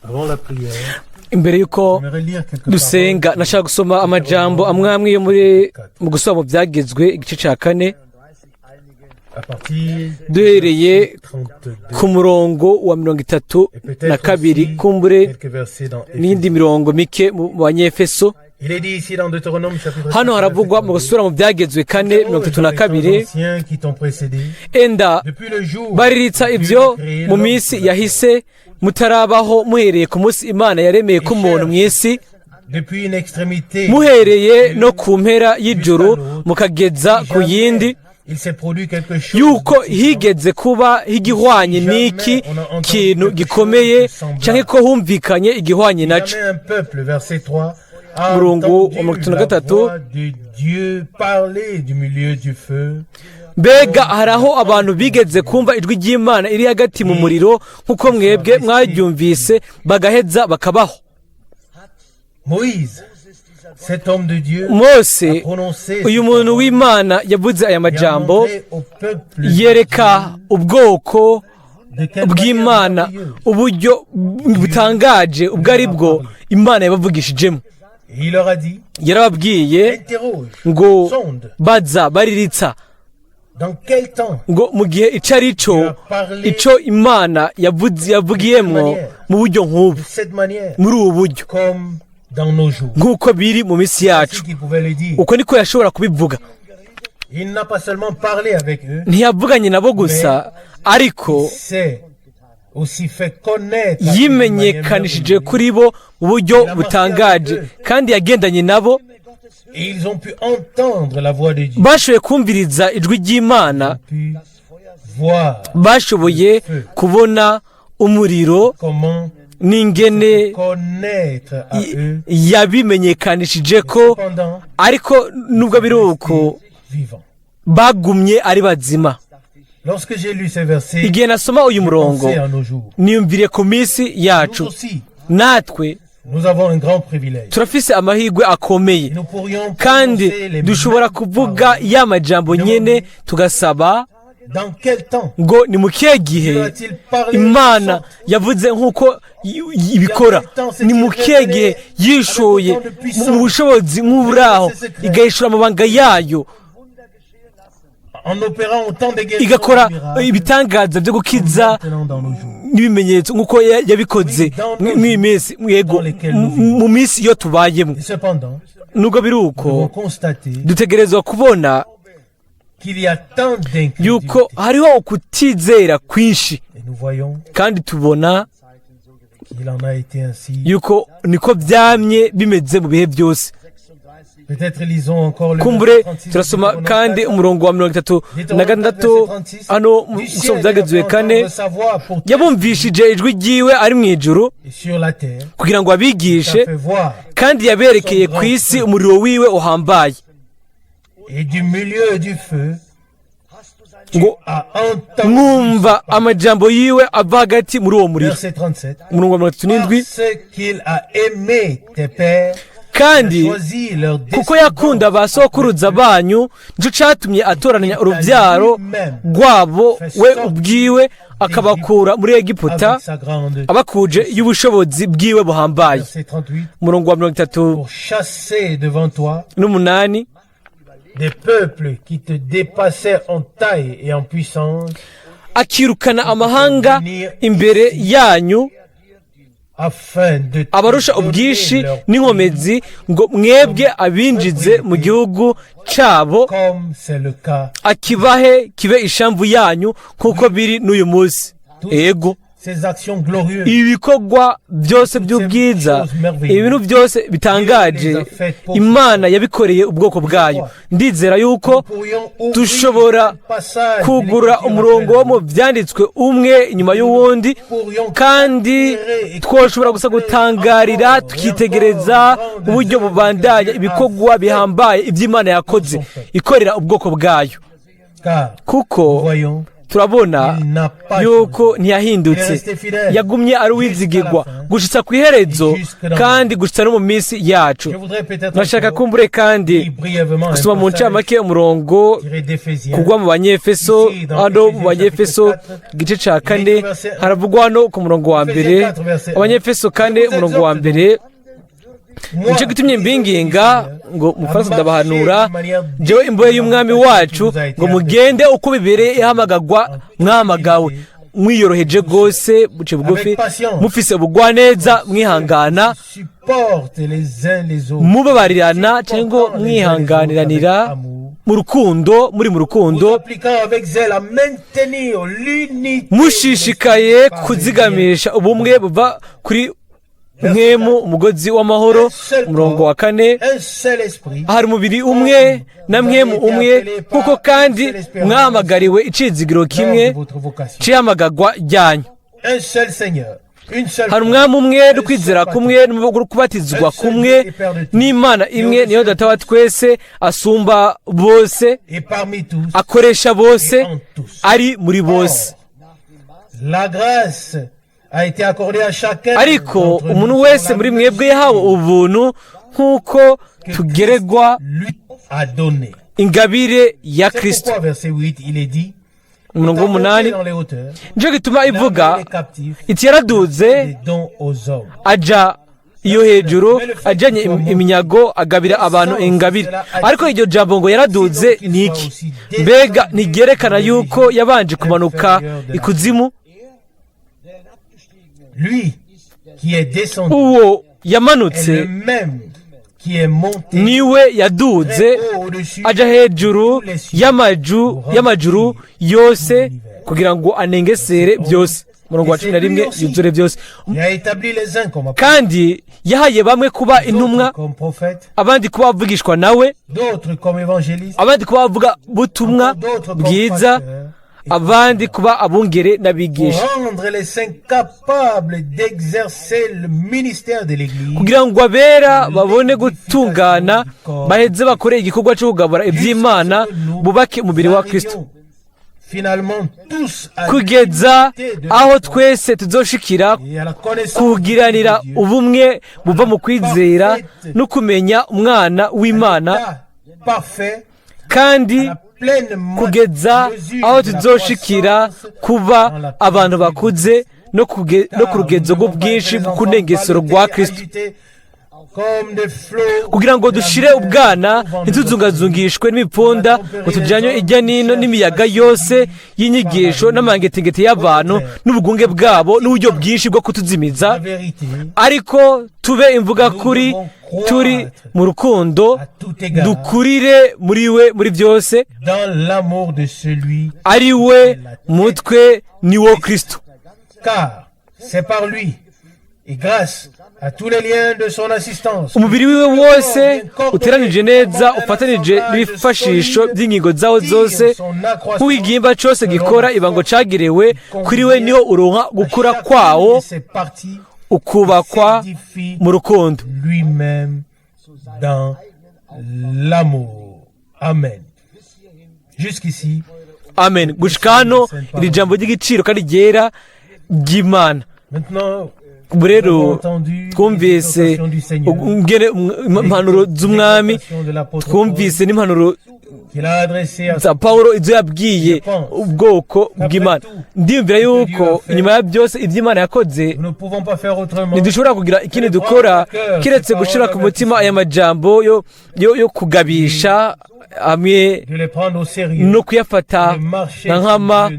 Avant la prière, Imbere y'uko j'aimerais lire quelques dusenga, paroles. Nashaka gusoma amajambo amwe amwe yo muri mu gusoma mu Byagezwe igice cya 4, À partir duhereye 32 ku murongo wa mirongo itatu et peut-être na kabiri, aussi kumbure quelques versets dans n'indi Éphésiens. mirongo mike mu Banyefeso. Il est dit ici dans Deutéronome chapitre Hano 4, haravugwa mu verset gusubira mu Byagezwe 4, 32, 32: anciens qui t'ont précédé, Enda depuis le jour bariritsa où Dieu ibyo a créé mu l'homme minsi sur la terre. yahise mutarabaho, muhereye ku munsi Imana yaremeye ko umuntu mu isi, Depuis une extrémité muhereye no ku mpera y'ijuru mukageza ku yindi, il s'est produit quelque chose yuko de si grand. higeze kuba igihwanye n'iki kintu gikomeye, cyangwa ko humvikanye igihwanye naco. Jamais un peuple, verset 3, a Murongo wa entendu 33. La voix de Dieu parler du milieu du feu. Mbega hari aho abantu bigeze kumva ijwi ry'Imana iri hagati mu muriro, nk'uko mwebwe mwaryumvise, bagaheza bakabaho? Moïse, cet homme de Dieu, Mose, a prononcé uyu muntu w'Imana, yavuze aya majambo, yereka ubwoko bw'Imana uburyo butangaje ubwo ari bwo Imana yabavugishijemo. Il leur a dit, Yarababwiye interroge, ngo sonde, baza, bariritsa dans quel temps ngo mu gihe ico ari cyo ico Imana yavuze yavugiyemwo mu buryo nk'ubu, de cette manière, muri ubu buryo, comme dans nos jours. nk'uko biri mu minsi yacu. C'est qu'il pouvait le dire. Uko niko yashobora kubivuga. Il n'a pas seulement parlé avec eux, Ntiyavuganye nabo gusa, ariko s'est aussi fait connaître à eux d'une manière yimenyekanishije merveilleuse. Kuri bo mu buryo butangaje, kandi yagendanye nabo. Et ils ont pu entendre la voix de Dieu, Bashoboye kumviriza ijwi ry'Imana, pu voir bashoboye kubona umuriro comment n'ingene connaître à eux. yabimenyekanishije ko. Cependant, Ariko nubwo biri uko, vivants. bagumye ari bazima. Lorsque j'ai lu ces versets, Igihe nasoma uyu murongo, pensez à nos jours. niyumviriye ku minsi yacu. Nous aussi, Natwe nous avons un grand privilège. Turafise amahirwe akomeye, Nous pourrions kandi prononcer les dushobora mêmes kuvuga paroles. ya majambo nyene, tugasaba Dans quel temps ngo ni mu kihe gihe Dieu a-t-il parlé de Imana sorte? yavuze nk'uko ibikora? Ni mu kihe gihe yishoye mu bushobozi nk'uburaho, igahishura amabanga yayo, En opérant autant de guérisons igakora et de miracles ibitangaza byo gukiza maintenant dans nos jours? n'ibimenyetso nk'uko yabikoze mw'iyi minsi, yego, mu minsi iyo tubayemo? Et cependant, Nubwo biri nous uko, devons constater dutegerezwa kubona qu'il y a tant d'incrédulité. yuko hariho ukutizera kwinshi. Et nous voyons Kandi tubona qu'il en a été ainsi. yuko niko byamye bimeze mu bihe byose. Peut-être lisons encore le Kumbure verset 36 turasoma de kandi Deutéronome. umurongo wa 36 hano mu Du gusoma ciel, Byagezwe il a fait 4: entendre sa voix pour Yabumvishije ijwi ryiwe ari mu ijuru et sur la terre, kugira ngo abigishe, il a fait voir kandi yaberekeye ku isi umuriro wiwe uhambaye. Et du milieu du feu, Ngo a entendu mwumva amajambo yiwe ava hagati muri uwo muriro. Verset 37. Umurongo wa 37: Parce qu'il a aimé tes pères, Kandi choisi leur kuko yakunda ba sokuruza banyu, nicyo cyatumye atoranya urubyaro rwabo we ubwiwe, akabakura muri Egiputa avec sa grande abakuje y'ubushobozi bwiwe buhambaye. Verset 38. Umurongo wa mirongo itatu Pour chasser devant toi n'umunani: des peuples qui te dépassaient en taille et en puissance, Akirukana amahanga imbere yanyu afin de te abarusha donner ubwinshi leur n'inkomezi, ngo mwebwe abinjize mu gihugu cyabo, comme c'est le cas. akibahe kibe ishamvu yanyu, nk'uko biri n'uyu munsi. Ego. Ces actions glorieuses, Ibikorwa byose by'ubwiza, ibintu byose bitangaje Imana yabikoreye ubwoko bwayo. Ndizera yuko dushobora kugura umurongo wo mu Byanditswe umwe inyuma y'uwundi, kandi twoshobora gusa gutangarira, tukitegereza uburyo bubandanya ibikorwa bihambaye iby'Imana yakoze ikorera ubwoko bwayo. Car Kuko voyons Turabona yuko ntiyahindutse, yagumye ari uwizigirwa gushitsa ku iherezo kandi gushitsa no mu minsi yacu. Nashaka kumbure kandi gusoma mu ncamake umurongo kugwa mu Banyefeso. Hano mu Banyefeso igice ca 4 haravugwa hano ku murongo wa 1, Abanyefeso 4 umurongo wa 1: "Nicyo gitumye mbinginga ngo mufase, ndabahanura jewe imbohe y'Umwami wacu, ngo mugende uko bibereye ihamagagwa mwahamagawe, mwiyoroheje rwose, buce bugufi, mufise ubugwaneza, mwihangana, mubabarirana cyangwa mwihanganiranira mu rukundo, muri mu rukundo, mushishikaye kuzigamisha ubumwe buva kuri Mpwemu, umugozi w'amahoro." Umurongo wa 4: "Hari umubiri umwe na Mpwemu umwe, kuko kandi mwahamagariwe icizigiro kimwe c'ihamagagwa ryanyu. Hari Umwami umwe, no kwizera kumwe, no kubatizwa kumwe, n'Imana imwe, niyo Data wa twese, asumba bose, akoresha bose, ari muri bose. Ariko umuntu wese muri mwebwe yahawe ubuntu nk'uko tugeregwa ingabire ya Kristo." Umurongo w'8: "Nicyo gituma ivuga iti: Yaraduze aja iyo hejuru, ajanye iminyago, agabira abantu ingabire. Ariko iryo jambo ngo yaraduze ni iki? Mbega ntiryerekana yuko yabanje kumanuka ikuzimu?" Uwo yamanutse niwe yaduze aja hejuru y'amajuru yose, kugira ngo anengesere byose. Umurongo wa 11: yuzure byose. "Kandi yahaye bamwe kuba intumwa, abandi kuba bavugishwa nawe, abandi kuba bavuga butumwa bwiza, abandi kuba abungere n'abigisha, kugira ngo abera babone gutungana, baheze bakore igikorwa cyo kugabura iby'Imana, bubake umubiri wa Kristo, kugeza aho twese tuzoshikira kugiranira ubumwe buva mu kwizera no kumenya Umwana w'Imana, kandi kugeza aho tuzoshikira kuba abantu bakuze no ku rugenzo rw'ubwinshi bw'ukunengesero rwa Kristo, kugira ngo dushire ubwana, ntituzungazungishwe n'imipfunda, ngo tujyanywe ijya n'ino n'imiyaga yose y'inyigisho n'amangetingeti y'abantu n'ubugunge bwabo n'uburyo bwinshi bwo kutuzimiza, ariko tube imvuga kuri turi mu rukundo, dukurire muri we muri byose, ari we mutwe, ni wo Kristo." Umubiri wiwe wose uteranije neza, ufatanije n'ibifashisho by'ingingo zawo zose, nk'uw'igihimba cyose gikora ibango cyagerewe, kuri we niho uronka gukura kwawo, ukubakwa mu rukundo. Lui-même dans l'amour. Amen. Jusqu'ici, Amen. Gushika hano iri jambo ry'igiciro kandi ryera ry'Imana. Maintenant, Ubu rero twumvise ingene impanuro z'Umwami, twumvise n'impanuro qu'il a adressé à za Pawulo, ibyo yabwiye ubwoko bw'Imana. Ndiyumvira yuko inyuma ya byose ibyo Imana yakoze, Nous ne pouvons pas faire autrement. ntidushobora kugira ikindi dukora keretse gushira ku mutima aya majambo yo kugabisha hamwe De les prendre au sérieux. no kuyafata nka nkama,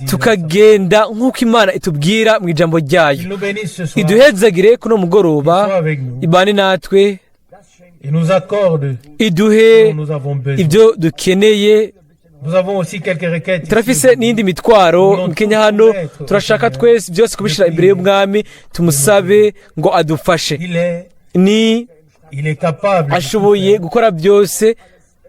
tukagenda nk'uko Imana itubwira mu ijambo ryayo. Qu'il nous bénisse ce soir. Iduhezagire kuno mugoroba, Soit avec nous. ibane natwe, Et nous accorde iduhe ce dont nous avons besoin. ibyo dukeneye. Nous avons aussi quelques requêtes. Turafise n'indi mitwaro mukenya hano. Turashaka twese byose kubishyira imbere y'Umwami, tumusabe ngo adufashe. Il est, Ni il est capable de ashoboye gukora byose.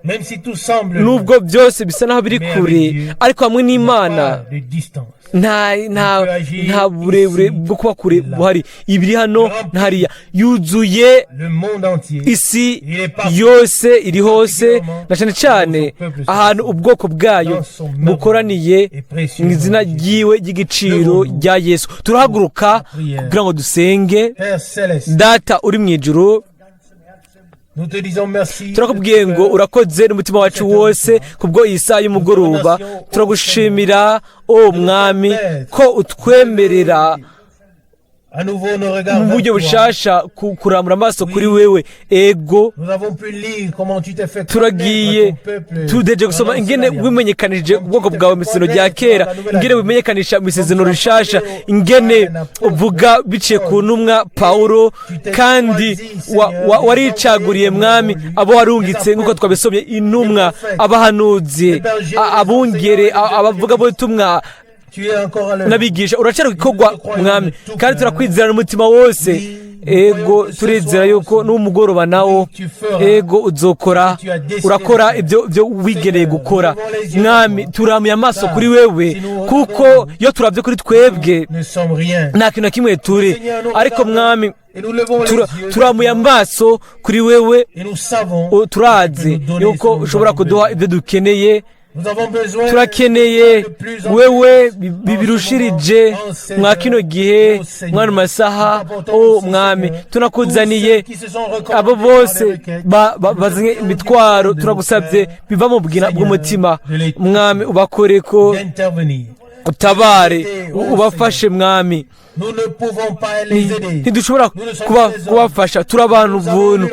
Même si tout semble loin, Nubwo byose bisa naho biri kure, ariko hamwe n'Imana pas de distance. nta burebure bwo kuba kure buhari. Ibiri hano ntariya yuzuye Le monde entier. isi yose, iri hose, na cyane cyane ahantu ubwoko bwayo bukoraniye mu izina ryiwe ry'igiciro rya Yesu. Turahaguruka kugira ngo dusenge. Père céleste, Data uri mu ijuru, nous te disons merci. turakubwiye ngo urakoze n'umutima wacu wose kubwo iyi saha y'umugoroba. Turagushimira, o Mwami, ko utwemerera À nouveau nos regards mu vers buryo toi. bushasha kurambura amaso kuri wewe. Ego, Nous avons pu lire comment tu t'es fait turagiye connaître à ton peuple tudeje gusoma dans ingene l'Ancienne wimenyekanishije ubwoko bwawe mu isezerano rya kera, ingene wimenyekanisha mu isezerano rishasha, ingene uvuga biciye ku ntumwa Pawulo, kandi waricaguriye, Mwami, abo warungitse nk'uko twabisomye: intumwa, abahanuzi, abungere, abavugabutumwa Tu es encore à l'œuvre. n'abigisha. Uracyari igikorwa, Mwami, kandi turakwizera n'umutima wose. Ego, turizera yuko n'umugoroba nawo, ego, uzokora, urakora ibyo byo wigeneye gukora. Mwami, turamuye amaso kuri wewe, kuko iyo turabye kuri twebwe Ne sommes rien. nta kintu na kimwe turi. Ariko Mwami, Et nous levons les yeux turamuye amaso kuri wewe. et nous savons Turazi yuko ushobora kuduha ibyo dukeneye. nous avons besoin Turakeneye wewe birushirije mwa kino gihe, mwana masaha. O Mwami, tunakuzaniye abo bose bazanye imitwaro. Turagusabye biva mu bwina bw'umutima, Mwami, ubakore ko d'intervenir. utabare, ubafashe, Mwami. Nous ne pouvons pas les aider. Ntidushobora kubafasha, turi abantu ubuntu,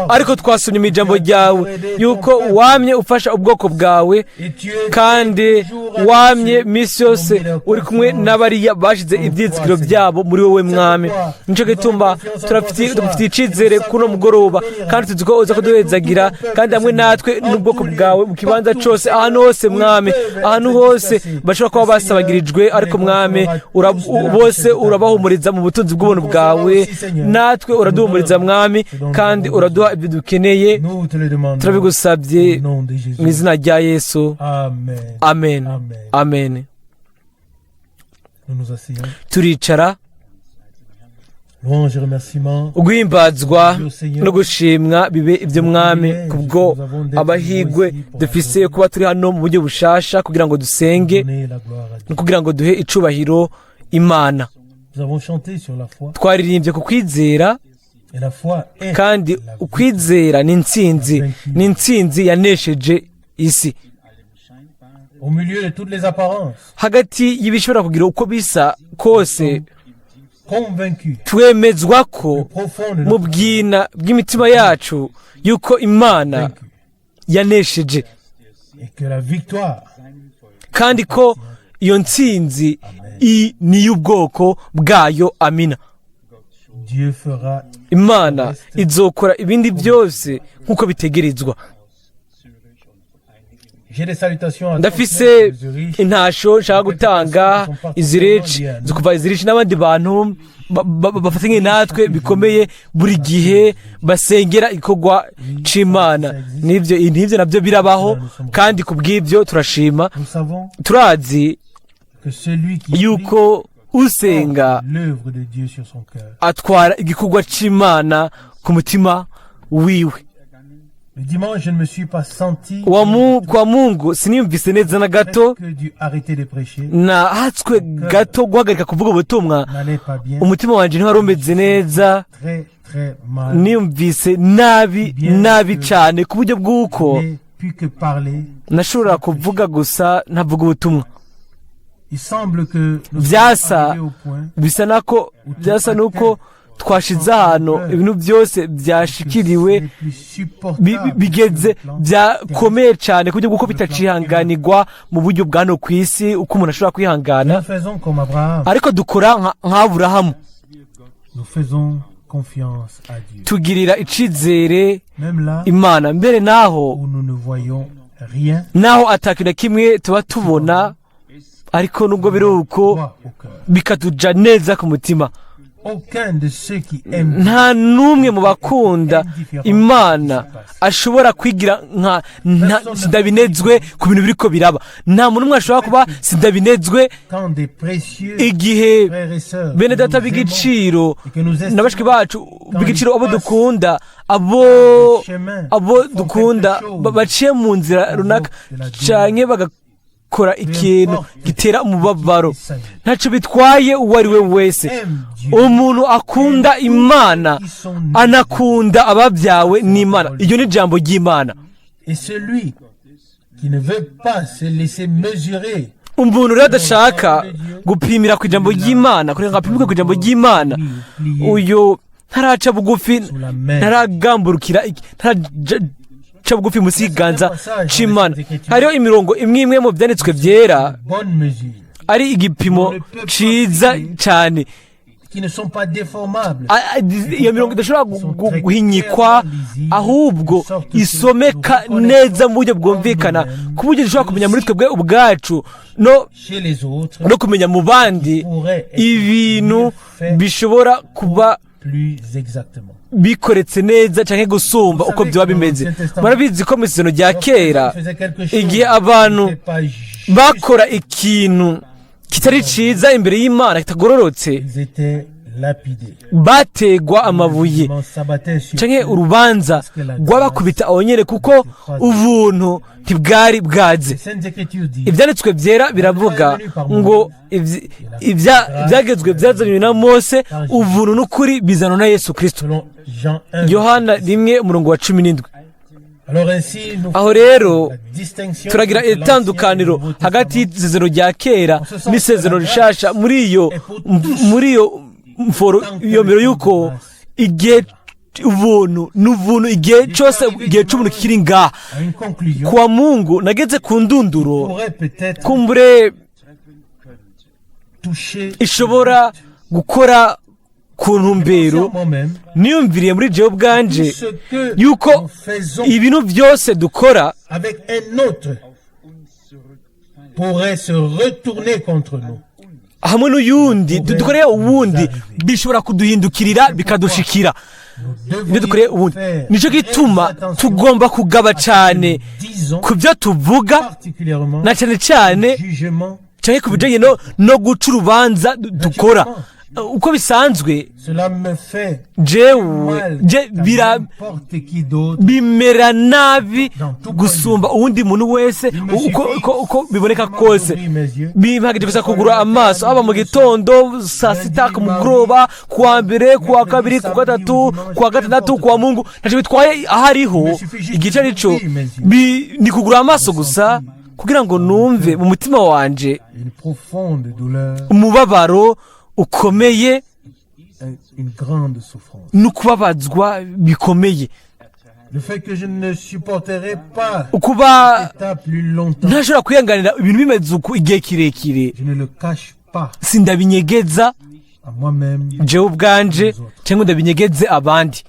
ariko twasomye mu ijambo ryawe yuko wamye ufasha ubwoko bwawe, Et tu es kandi wamye minsi yose uri kumwe n'abariya bashize ibyizigiro byabo muri wowe, Mwami. Nicyo gituma turafitiye icyizere kuri uno mugoroba, kandi tuzi ko uza kuduhezagira, kandi hamwe natwe n'ubwoko bwawe mu kibanza cyose, ahantu hose, Mwami, ahantu hose bashobora kuba basabagirijwe. Ariko Mwami, bose urabahumuriza mu butunzi bw'ubuntu bwawe. Natwe uraduhumuriza, Mwami, kandi uraduha ibyo dukeneye. Nous te le demandons. Turabigusabye Au nom de Jésus. mu izina rya Yesu. Amen. Amen. Amen. Amen. Nous nous asseyons. Turicara. Louange et remerciements. Uguhimbazwa no gushimwa bibe ibyo Mwami, kubwo amahirwe dufise yo kuba turi hano mu buryo bushasha kugira ngo dusenge Donner la gloire à Dieu. no kugira ngo duhe icubahiro Imana. Nous avons chanté sur la foi. Twaririmbye ku kwizera. Et la foi est Kandi ukwizera ni intsinzi, ni intsinzi yanesheje isi. au milieu de toutes les apparences, Hagati y'ibishobora kugira uko bisa kose, convaincus twemezwa ko profond de mu notre bwina bw'imitima yacu yuko Imana vaincu yanesheje, et que la victoire kandi ko iyo ntsinzi ni iy'ubwoko bwayo. Amina. Dieu fera Imana izokora ibindi byose nk'uko bitegerezwa. J'ai des salutations à Ndafise transmettre de Zurich. intasho nshaka gutanga i Zurich, kuva i Zurich, n'abandi bantu bafatanye natwe bikomeye, buri gihe basengera igikorwa c'Imana. Nivyo nabyo birabaho, kandi ku bw'ibyo turashima. Nous savons Turazi que celui qui prie yuko usenga porte l'œuvre de Dieu sur son cœur. atwara igikorwa c'Imana ku mutima wiwe. Le dimanche, je ne me suis pas senti Kwa Mungu siniyumvise neza na gato. presque dû arrêter de prêcher. Nahatswe gato guhagarika kuvuga ubutumwa. N'allait pas bien. Umutima wanje ntiwari umeze neza. Très, très mal. Niyumvise nabi nabi cyane, ku buryo bw'uko Je n'ai pu que parler. nashobora kuvuga gusa ntavuga ubutumwa. Il semble que nous sommes arrivés au point Bisa nako byasa nuko twashize ahantu ibintu byose byashikiriwe, que ce n'est plus supportable bigeze sur le plan byakomeye cyane ku buryo bw'uko bitacihanganirwa mu buryo bwa hano ku isi, uko umuntu ashobora kwihangana. Nous faisons comme Abraham. Ariko dukora nka Aburahamu. Nous faisons confiance à Dieu. Tugirira icizere Même là Imana, mbere naho où nous ne voyons rien, naho atakintu na kimwe tuba tubona, ariko nubwo biri uko droit au cœur. bikatuja neza ku mutima. Aucun de ceux qui aiment Nta n'umwe mu bakunda Imana ashobora kwigira nka sindabinezwe ku bintu biriko biraba. Nta muntu umwe ashobora kuba sindabinezwe quand des précieux igihe frères et sœurs bene data que nous aimons b'igiciro et que nous na bashiki bacu b'igiciro, abo dukunda, chemin abo font dukunda quelque chose baciye mu nzira runaka canke bagakora ikintu gitera umubabaro, ntaco bitwaye uwo ari we wese. aime Dieu Umuntu akunda Imana anakunda ababyawe n'Imana. Iryo ni ijambo ry'Imana. Et celui qui ne veut pas se laisser mesurer Umuntu rero adashaka gupimira ku ijambo ry'Imana, kugira ngo apimirwe ku ijambo ry'Imana, uyu ntaraca bugufi, ntaragamburukira, ntaraca bugufi munsi y'ikiganza c'Imana. Hariho imirongo imwe imwe mu byanditswe byera bonne mesure ari igipimo ciza cyane qui ne sont pas déformables. Iyo mirongo idashobora guhinyikwa, ahubwo isomeka neza mu buryo bwumvikana, ku buryo dushobora kumenya muri twebwe ubwacu no chez les autres no kumenya mu bandi ibintu bishobora kuba plus exactement. bikoretse neza cyangwa gusumba uko byaba bimeze. Murabizi ko mu Isezerano rya Kera, igihe abantu bakora ikintu kitari ciza imbere y'Imana, kitagororotse, Ils étaient lapidés. bategwa amabuye canke urubanza rwabakubita aho nyene, kuko ubuntu ntibwari bwaze. Ibyanditswe byera biravuga ngo ibyagezwe byazanywe na Mose, ubuntu n'ukuri bizanwa na Yesu Kristo. Yohana 1 umurongo wa 17. Aho rero turagira itandukaniro hagati y'isezerano rya kera n'isezerano rishasha muri iyo mforo, iyo mbere y'uko igihe ubuntu n'ubuntu, igihe cyose, igihe cy'ubuntu kikiri ngaha. Kuwa Mungu nageze ku ndunduro kumbure ishobora gukora ku ntumbero. Niyumviriye muri jewe ubwanje yuko ibintu byose dukora avec un autre pourrait se retourner contre nous. hamwe n'uyundi, dukoreye uwundi, bishobora kuduhindukirira bikadushikira ibyo dukoreye uwundi. Nicyo gituma tugomba kugaba cyane ku byo tuvuga, na cyane cyane cyane ku bijyanye no guca urubanza dukora. Uko bisanzwe, jewe bimera nabi gusumba uwundi muntu wese, uko biboneka kose. Bimpagije gusa kugura amaso, haba mu gitondo, saa sita, ku mugoroba, ku wa mbere, ku wa kabiri, ku gatatu, ku wa gatandatu, ku wa Mungu, ntacyo bitwaye aho ariho, igice arico, ni kugura amaso gusa kugira ngo numve mu mutima wanje umubabaro ukomeye no kubabazwa bikomeye, kuba ntashobora kwihanganira ibintu bimeze uku igihe kirekire. Sindabinyegeza jewe ubwanje cyangwa ndabinyegeze abandi.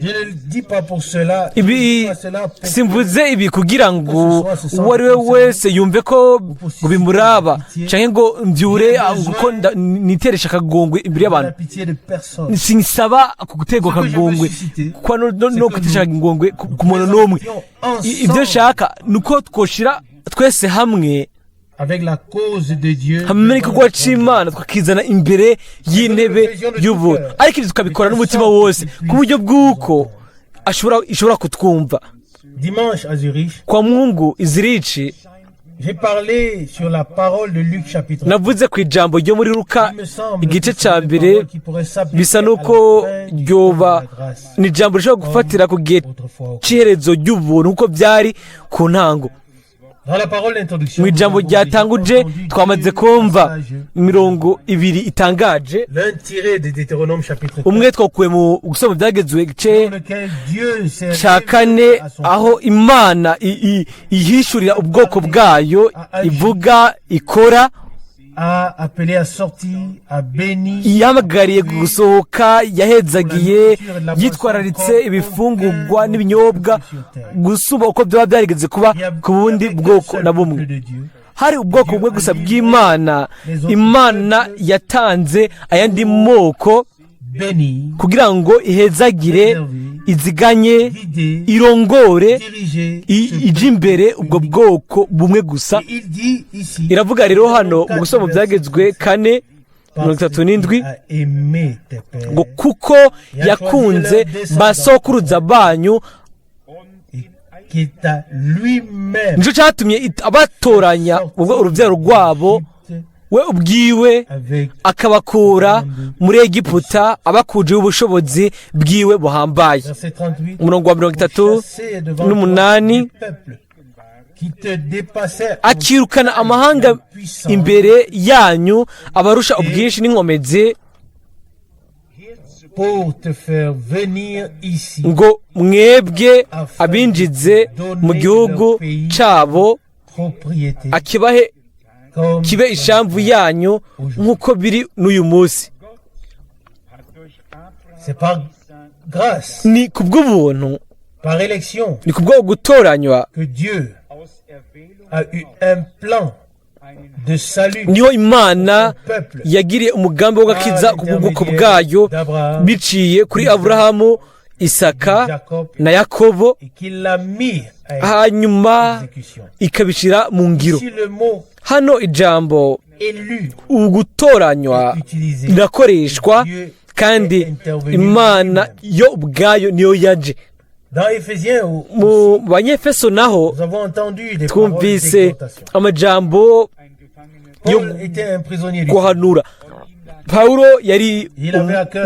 Je ne le dis pas pour cela. Je ne Ibi dis pas cela pour simvuze ibi kugira ngo uwo ari we wese yumve ko ngo bimuraba, cyangwa ngo mbyure kuko niteresha akagongwe imbere la y'abantu. pitié de personne. Sinsaba guterwa akagongwe kuba no kwitesha akagongwe ku muntu n'umwe. Ibyo nshaka ni uko twoshira twese hamwe Avec la cause de Dieu. hamwe n'igikorwa c'Imana, tukakizana imbere y'intebe y'ubuntu, ariko ibyo tukabikora n'umutima wose ku buryo bw'uko ashobora ishobora kutwumva. Dimanche à Zurich, Kwa Mungu i Zurich, j'ai parlé sur la parole de Luc chapitre. navuze ku ijambo ryo muri Luka igice cya mbere. Bisa n'uko ryoba ni ijambo rishobora gufatira ku gihe cy'iherezo ry'ubuntu, kuko byari ku ntango. Dans la parole d'introduction, Mu ijambo ryatanguje twamaze kumva imirongo ibiri itangaje. l'un tiré de Deutéronome chapitre 4, Umwe twakuye mu gusoma Ibyagezwe igice dans lequel Dieu s'est cya révélé kane, à son aho Imana ihishurira ubwoko bwayo, ivuga, ikora, a appelé à sortir, a béni, yahamagariye gusohoka, yahezagiye, yitwararitse ibifungurwa n'ibinyobwa gusumba uko byaba byarigeze kuba Il y a- ku bundi il y avait bwoko qu'un seul na peuple bumwe. de Dieu. Hari ubwoko bumwe gusa bw'Imana. Imana yatanze ayandi moko Bénir, Kugira ngo ihezagire, iziganye, guider, irongore, diriger ije imbere ubwo bwoko bumwe gusa. Et il dit ici, Iravuga rero hano mu gusoma mu Byagezwe 4:37 a aimé tes pères ngo kuko yakunze basokuruza banyu, et qui t'a lui-même nicyo cyatumye abatoranya ubwo urubyaro rwabo, we ubwiwe avec akabakura muri Egiputa, abakujeho ubushobozi bwiwe buhambaye. Verset 38. Umurongo wa mirongo itatu Chasser devant n'umunani. toi des peuples qui te dépassaient en Akirukana amahanga imbere yanyu abarusha ubwinshi n'inkomezi, pour te faire venir ici ngo mwebwe abinjize mu gihugu cyabo, propriété akibahe comme kibe ishamvu yanyu nk'uko biri n'uyu munsi. C'est par grâce, Ni ku bw'ubuntu, par élection ni ku bwo gutoranywa que Dieu a eu un plan de salut niho Imana peuple yagiriye umugambi wo gakiza ku bwoko bwayo biciye kuri Aburahamu, Isaka na Yakobo, et qu'il l'a mis à hanyuma exécution. ikabishyira mu ngiro. Si le mot Hano ijambo élu ugutoranywa utilisé, rirakoreshwa, kandi Imana yo ubwayo niyo yaje. Dans Éphésiens, où Mu Banyefeso naho nous avons entendu des paroles twumvise d'exhortation. amajambo Paul était un prisonnier du guhanura. Pawulo yari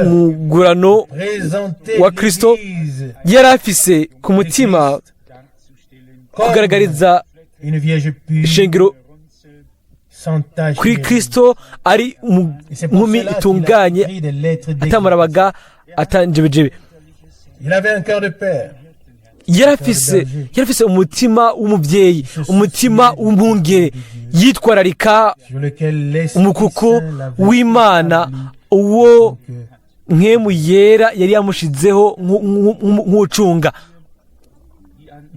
umugurano Présenter wa Kristo. l'Église Yari afise ku mutima comme kugaragariza une vierge pure, ishengero sans tache. kuri Kristo ari Et c'est pour inkumi cela qu'il a itunganye, écrit des lettres d'exhortation. atamarabaga, atanjebejebe. Il avait un cœur de père. Yari afise umutima w'umubyeyi, umutima w'umwungere, yitwararika Sur lequel l'Esprit umukuku Saint l'avait w'Imana, établi. uwo Donc, Mpwemu Yera yari yamushizeho nk'ucunga.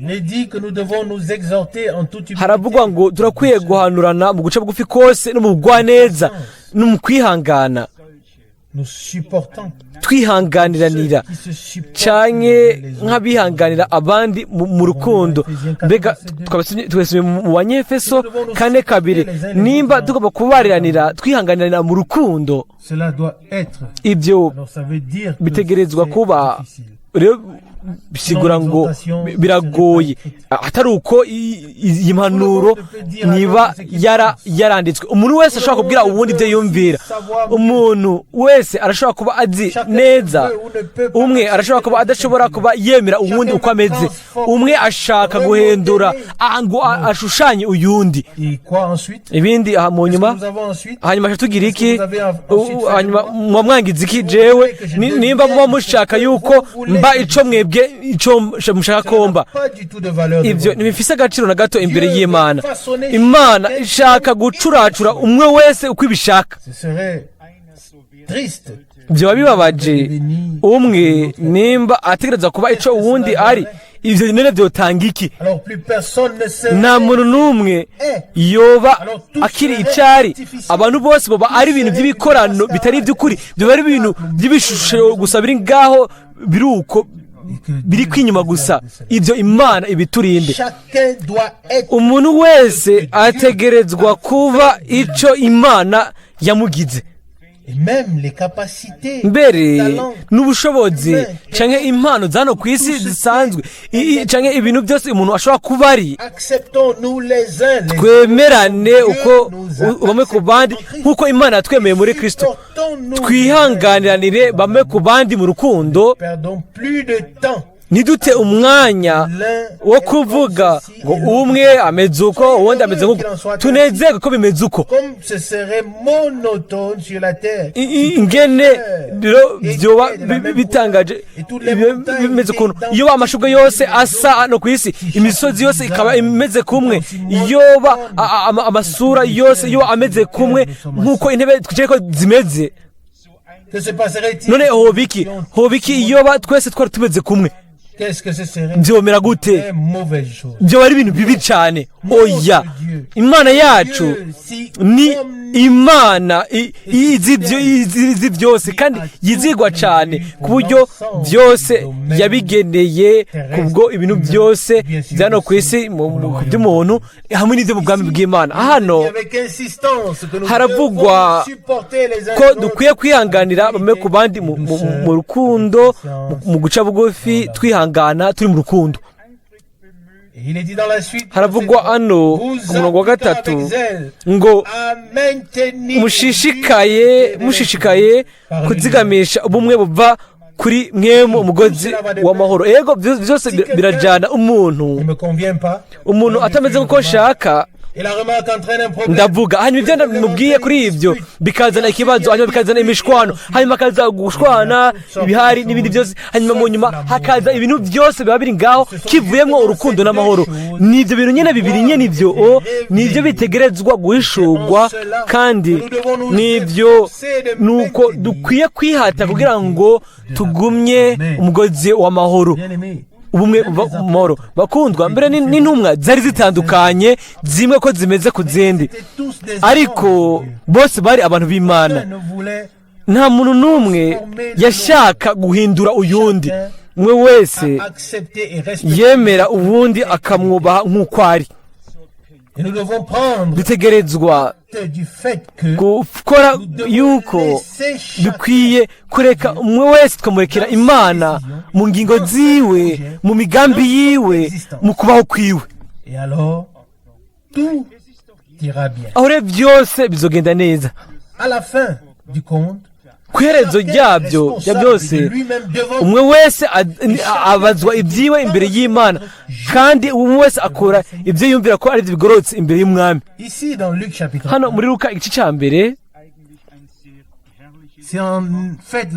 Il est dit que nous devons nous exhorter en toute humilité. Haravugwa ngo turakwiye guhanurana mu guca bugufi kose no mu bugwaneza no mu kwihangana, Nous supportant twihanganiranira ceux qui se supportent canke les uns les autres. nk'abihanganira abandi mu rukundo. Mbega twasomye mu Banyefeso 4:2, nimba tugomba kubariranira, twihanganiranira mu rukundo, Cela doit être. ibyo Alors ça veut dire que bitegerezwa c'est kuba. difficile. Rero bisigura ngo biragoye, atari uko iyi mpanuro niba yaranditswe. Umuntu wese ashobora kubwira uwundi ibyo yumvira, umuntu wese arashobora kuba azi neza, umwe arashobora kuba adashobora kuba yemera uwundi uko ameze, umwe ashaka guhindura ngo ashushanye uyundi. Et quoi ensuite? Ibindi aha mu nyuma. Nous avons ensuite Hanyuma tugira iki hanyuma? Muba mwangiza iki jewe nimba muba mushaka yuko mba ico mwebwe ico mushaka ko mba? Pas du tout de valeur. Ibyo ntibifise agaciro na gato imbere y'Imana. Imana ishaka gucuracura umwe wese uko ibishaka. Ce serait triste. Byoba bibabaje umwe nimba ategereza kuba ico uwundi ari. Ivyo none vyotanga iki? Alors plus personne ne sait. Nta muntu n'umwe yoba akiri icari. Abantu bose boba ari ibintu by'ibikorano bitari iby'ukuri, byoba ari ibintu by'ibishusho gusa biri ngaho, biri uko biri kwinyuma gusa. Ibyo Imana ibiturinde. Chacun doit être Umuntu wese ategerezwa kuba ico Imana yamugize. Et même les capacités, Mbere talents, n'ubushobozi canke impano za hano ku isi zisanzwe, canke ibintu byose umuntu ashobora kuba ari, acceptons-nous les uns les twemerane uko bamwe ku bandi nk'uko Imana yatwemeye muri Kristo, twihanganiranire bamwe ku bandi mu rukundo. Perdons plus de temps. Ntidute umwanya wo kuvuga ngo umwe ameze uko, uwundi ameze nk'uko. Tunezerwe ko bimeze uko. Comme ce serait monotone sur la terre. Ingene rero byoba bitangaje bimeze ukuntu iyo amashurwe yose asa no ku isi, imisozi yose ikaba imeze kumwe, yoba amasura yose yo ameze kumwe nk'uko intebe twicaye ko zimeze. Que se passerait-il? None hoba iki? Hoba iki iyo twese twari tumeze kumwe? Qu'est-ce que ce serait? Byomera gute? Une mauvaise chose. Byoba ari ibintu bibi cyane, Oya, Imana yacu ni Imana izi byose kandi yizigwa cyane, ku buryo byose yabigeneye kubwo ibintu byose byano ku isi by'umuntu hamwe n'ibyo mu bwami bw'Imana. Hano haravugwa ko dukwiye kwihanganira bamwe ku bandi mu rukundo, mu guca bugufi, twihangana turi mu rukundo. Haravugwa hano ku murongo wa 3 ngo mushishikaye kuzigamisha ubumwe buva kuri mwemu umugozi w'amahoro. Ego, byose birajyana. Umuntu atameze nk'uko nshaka, ndavuga, hanyuma ibyo mubwiye kuri ibyo bikazana ikibazo, hanyuma bikazana imishwano, hanyuma hakaza gushwana, ibihari n'ibindi byose, hanyuma mu nyuma hakaza ibintu byose biba biri ngaho kivuyemo urukundo n'amahoro. Ni ibyo bintu nyine bibiri nyine, ibyo nibyo bitegerezwa guhishurwa, kandi nibyo nuko dukwiye kwihata kugira ngo tugumye umugozi w'amahoro, ubumwe mu mahoro. Bakundwa, mbere n'intumwa zari zitandukanye, zimwe ko zimeze ku zindi, ariko bose bari abantu b'Imana. Nta muntu n'umwe yashaka guhindura uyundi. Umwe wese yemera uwundi, akamwubaha nk'uko ari. Dutegerezwa gukora yuko dukwiye kureka umwe wese, tukamurekera Imana mu ngingo ziwe, mu migambi yiwe, mu kubaho kwiwe. Aho rero byose bizogenda neza. Ku iherezo ryabyo bya byose, umwe wese abazwa ibyiwe imbere y'Imana, kandi umwe wese akora ibyo yumvira ko ari byo bigororotse imbere y'Umwami. Hano muri Luka igice cya 1, C'est en fait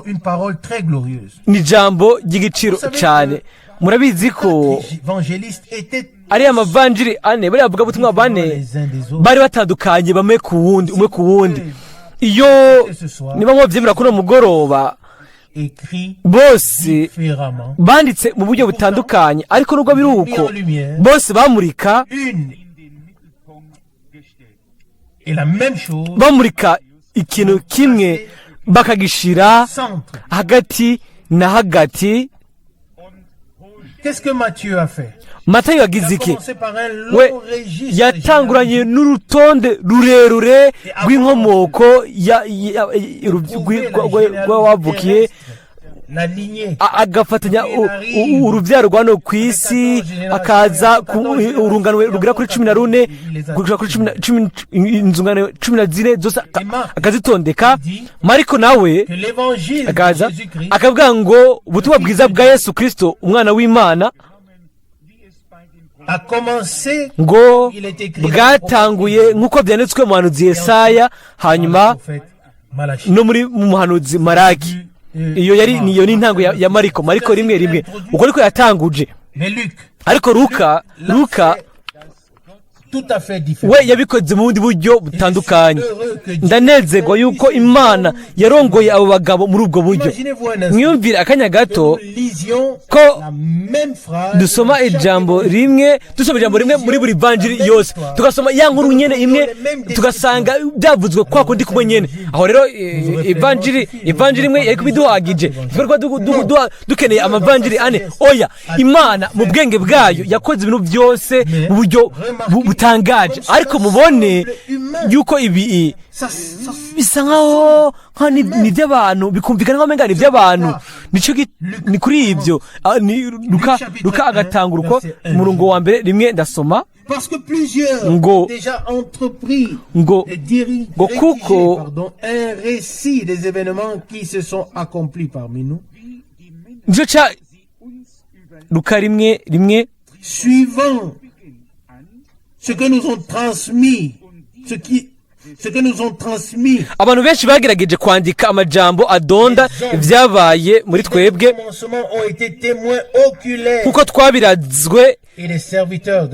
une parole très glorieuse. Ni ijambo ry'igiciro cyane. Murabizi ko ariya mavanjiri ane, bariya bavugabutumwa bane, bari batandukanye bamwe ku wundi, umwe ku wundi. Iyo niba mwabyemera kuri uno mugoroba, bose banditse mu buryo butandukanye, ariko nubwo biri uko, bose bamurika ikintu kimwe, bakagishira hagati na hagati. Matayo yagize iki? We yatanguranye n'urutonde rurerure rw'inkomoko rw'abavukiye, agafatanya urubyaro rwa no ku isi, akaza urungano rugera kuri 14, kugera kuri inzungano 14 zose akazitondeka. Mariko nawe akaza akavuga ngo ubutumwa bwiza bwa Yesu Kirisito, umwana w'Imana, ngo bwatanguye nk'uko byanditswe mu muhanuzi Yesaya, hanyuma no muri mu muhanuzi Maraki. Iyo yari niyo ni intango ya Mariko. Mariko 1:1, uko ariko yatanguje. Ariko Luka we yabikoze mu bundi buryo butandukanye. Ndanezerwa yuko Imana yarongoye abo bagabo muri ubwo buryo. Mwiyumvire akanya gato ko dusoma ijambo rimwe, dusoma ijambo rimwe muri buri vanjiri yose, tugasoma ya nkuru nyene imwe, tugasanga byavuzwe kwa kundi kumwe nyene. Aho rero ivanjiri imwe yari kubiduhagije, twari dukeneye amavanjiri ane? Oya, Imana mu bwenge bwayo yakoze ibintu byose mu buryo butangaje. Ariko mubone yuko ibi bisa nkaho ni iby'abantu, bikumvikana nkaho umenga ni iby'abantu. Nicyo ni kuri ibyo Luka agatanga uko umurongo wa 1 1, ndasoma ngo kuko nicyo cya Luka 1:1. Ce que nous ont transmis, ce qui, ce que nous ont transmis. Abantu benshi bagerageje kwandika amajambo adonda ibyabaye muri twebwe, kuko twabirazwe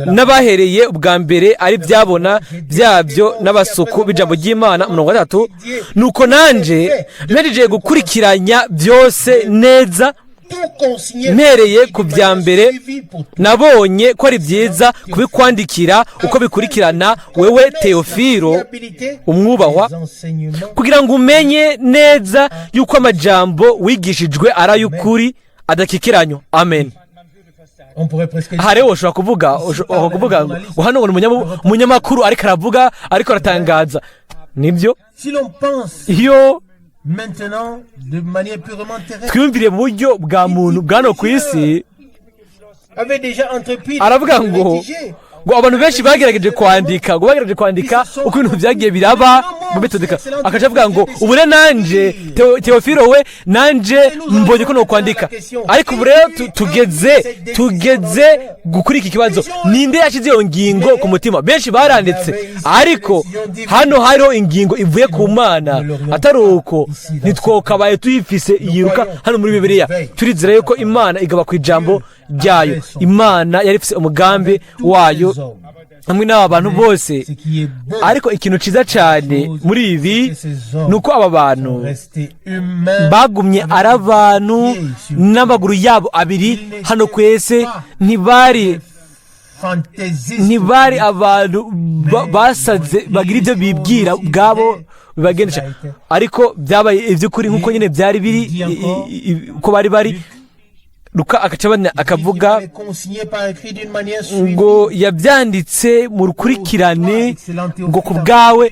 n'abahereye ubwa mbere ari byabona byabyo n'abasuku b'ijambo ry'Imana. 3, nuko nanje mpejeje gukurikiranya byose neza. Mpereye ku bya mbere, nabonye ko ari byiza kubikwandikira uko bikurikirana, wewe Teofilo umwubahwa, kugira ngo umenye neza yuko amajambo wigishijwe ari ay'ukuri adakikiranywa. Amen. Aha rero ushobora kuvuga ngo hano ngo ni umunyamakuru ariko aravuga, ariko aratangaza. Nibyo, iyo twiyumviriye mu buryo bwa muntu bwa hano ku isi, aravuga ngo abantu benshi bagerageje kwandika uko ibintu byagiye biraba mu bitondeka. Akaca avuga ngo ubu rero nanje Teofilo we, nanje mbonye ko nokwandika. Ariko ubu rero tugeze kuri iki kibazo: ninde yashyize iyo ngingo ku mutima? Benshi baranditse, ariko hano hariho ingingo ivuye ku Mana. Atari uko ntitwokabaye tuyifise yiruka hano muri Bibiliya. Turizera yuko Imana igaba ku ijambo ryayo. Imana yari ifise umugambi wayo hamwe n'aba bantu bose. Ariko ikintu cyiza cyane muri ibi ni uko aba bantu bagumye ari abantu n'amaguru yabo abiri hano ku isi. Ntibari abantu basaze bagira ibyo bibwira ubwabo bibagendesha, ariko byabaye iby'ukuri nk'uko nyine byari biri uko bari. Luka akacabana akavuga ngo yabyanditse mu rukurikirane ngo ku bwawe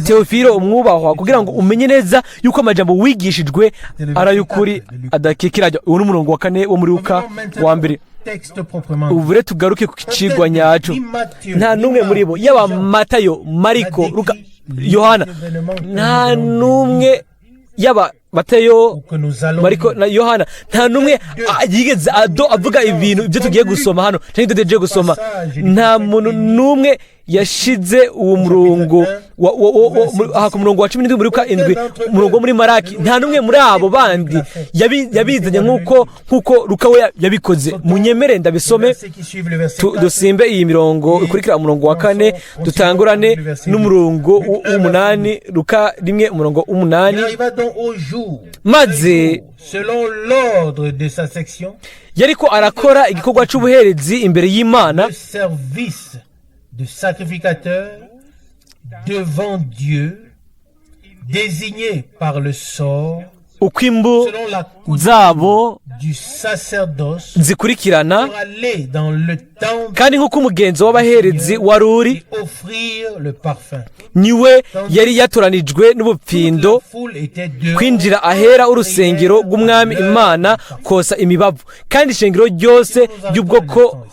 Teofilo umwubahwa, kugira ngo umenye neza yuko amajambo wigishijwe ari ay'ukuri adakikiranya. Uwo ni umurongo wa 4 wo muri Luka wa mbere. Ubu rero tugaruke ku kicigwa nyaco. Nta n'umwe muri bo, yaba Matayo, Mariko, Luka, Yohana, nta n'umwe, yaba Matayo, Mariko na Yohana, nta n'umwe yigeze ado avuga ibintu ibyo tugiye gusoma hano cyangwa ibyo tugiye gusoma. Nta muntu n'umwe yashize uwo murongo aha ku murongo wa 17 muri Luka 7, umurongo wo muri Maraki. Nta n'umwe muri abo bandi yabizanye nk'uko Luka we yabikoze. Munyemere ndabisome. Dusimbe iyi mirongo ikurikira umurongo wa 4, dutangurane n'umurongo w'8. Luka 1, umurongo w'8. Maze yariko arakora igikorwa c'ubuherezi imbere y'Imana, de sacrificateur devant Dieu, désigné par le sort, uko imbu selon la coutume zabo du sacerdoce, zikurikirana, pour aller dans le temple kandi nk'uko umugenzo w'abaherezi wari uri, et offrir le parfum. Niwe yari yatoranijwe n'ubupfindo La foule était dehors, kwinjira ahera urusengero rw'Umwami Imana kosa imibavu, kandi ishengero ryose ry'ubwoko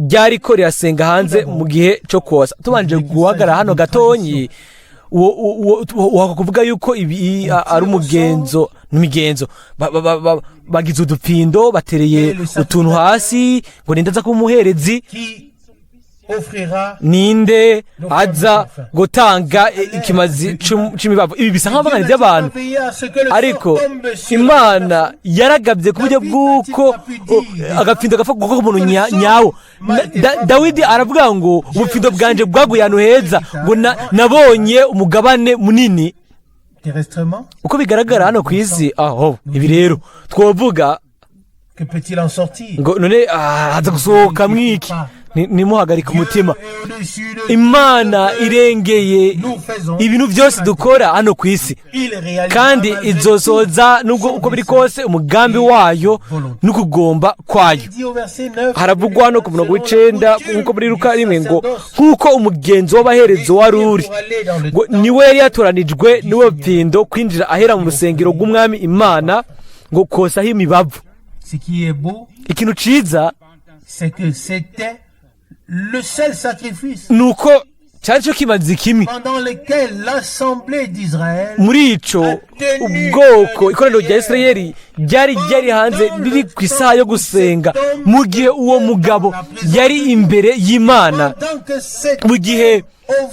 ryariko rirasenga hanze mu gihe cyo kosa. Tubanje guhagarara hano gatonyi, uwo kuvuga yuko ibi ari umugenzo n'imigenzo. Bagize udupfindo, batereye utuntu hasi ngo ninde aza kuba umuherezi, qui offrira ninde aza gutanga ikimazi c'imibavu. Ibi bisa nk'abangana by'abantu, ariko Imana yaragabye ku buryo bw'uko agapfindo gapfa kuko umuntu nyawo. Dawidi aravuga ngo ubupfindo bwanje bwaguye ahantu heza, ngo nabonye umugabane munini. Terrestrement, Uko bigaragara hano ku isi aho, ibi rero twovuga que peut-il en sortir? ngo none haza gusohoka mwiki? Ntimuhagarike umutima. Imana irengeye ibintu byose dukora hano ku isi, kandi izosoza nubwo uko biri kose umugambi wayo n'ukugomba kwayo. Haravugwa hano ku murongo w'9, nk'uko muri Luka 1, ngo nk'uko umugenzo w'abaherezo wari uri, ngo niwe yari yatoranijwe niwe pfindo kwinjira ahera mu rusengero rw'Umwami Imana ngo kosaho imibavu. Ce qui est beau, Ikintu ciza c'est que c'était le seul sacrifice ni uko cyari cyo kimazi kimwe pendant lequel l'assemblée d'Israël muri ico ubwoko, ikoraniro rya Isirayeli ryari hanze riri ku isaha yo gusenga, mu gihe uwo mugabo yari imbere y'Imana, pendant que cet mu gihe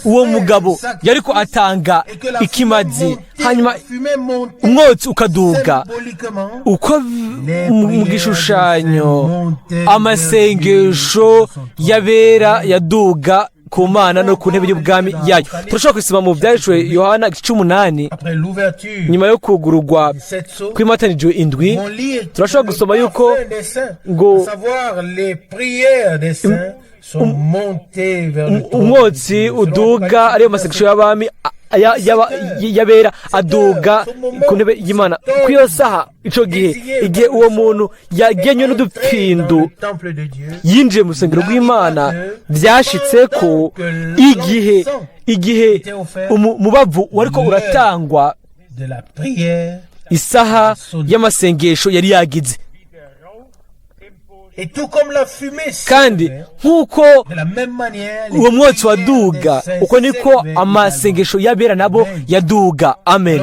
uwo mugabo yariko atanga ikimazi, hanyuma umwotsi ukaduga uko mu gishushanyo, amasengesho y'abera yaduga. ku Mana no ku ntebe y'ubwami yayo. Turashobora kwisoma mu Byahishuwe Yohana igice c'umunani, nyuma yo kugurugwa kw'imatanijwe indwi. Turashobora gusoma yuko ngo umwotsi uduga, ariyo masengesho y'abami y'abera, aduga ku ntebe y'Imana. Ku iyo saha, ico gihe, igihe uwo muntu yagenywe n'udupfindu yinjiye mu rusengero rw'Imana, byashitse ko igihe umubavu wariko uratangwa, isaha y'amasengesho yari yagize. Kandi nk'uko uwo mwotsi waduga, uko niko amasengesho y'abera nabo yaduga. Amen.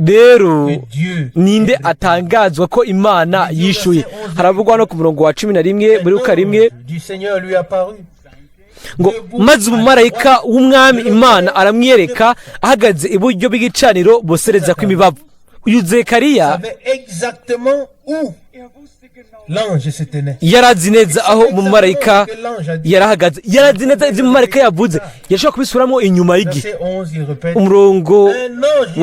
Rero ninde atangazwa ko Imana yishuye? Haravugwa no ku murongo wa 11 muri Luka 1 ngo: "Maze umumarayika w'Umwami Imana aramwereka ahagaze iburyo bw'igicaniro bosereza kw'imibavu." Uyu Zekariya yarazi neza aho umumarayika yarahagaze, yarazi neza ibyo umumarayika yavuze, yashobora kubisubiramo inyuma y'igihe. Umurongo